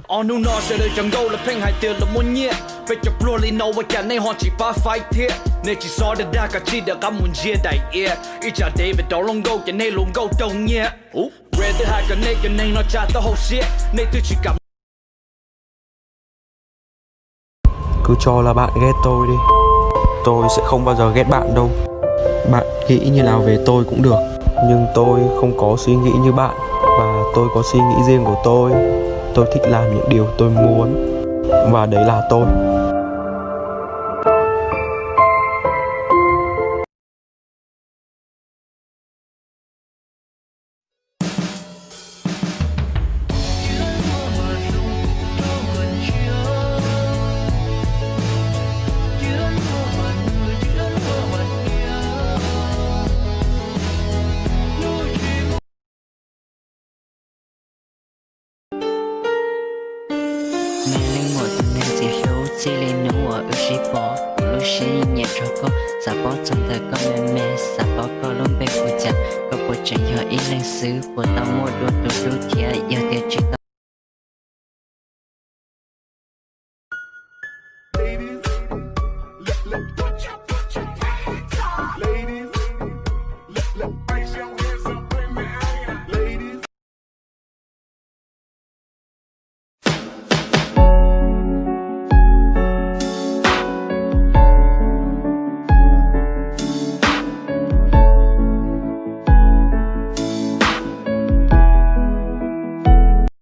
Ob hnub no sawv daws cov nkauj lawv pheej hais tias lawv muaj nyiaj, peb cov pluag li no ua cas nej ho tsis pab faib thiab? Nej tsis xob dag dag kav tsij rov qab mus ntsia daim iav, ib tsam David rov los nkauj ces nej los nkauj raug nyiag. Red twb hais kom nej cov neeg no tsa taub hau siab, nej twb tsis kam. Cứ cho là bạn ghét tôi đi. Tôi sẽ không bao giờ ghét bạn đâu. Bạn nghĩ như nào về tôi cũng được. Nhưng tôi không có suy nghĩ như bạn. Và tôi có suy nghĩ riêng của tôi. Tôi thích làm những điều tôi muốn. Và đấy là tôi. Neeg leej muam tus neeg txiv hlub, txij li hnub uas wb sib pom, kuv lub siab yeej nyiam rau koj. Xav paub txog ntawm koj me me, xav paub koj lub npe hu cas, koj puas tseem yog ib leeg xwb, puas tau muaj dua tus hlub thiab, yog tias tsis tau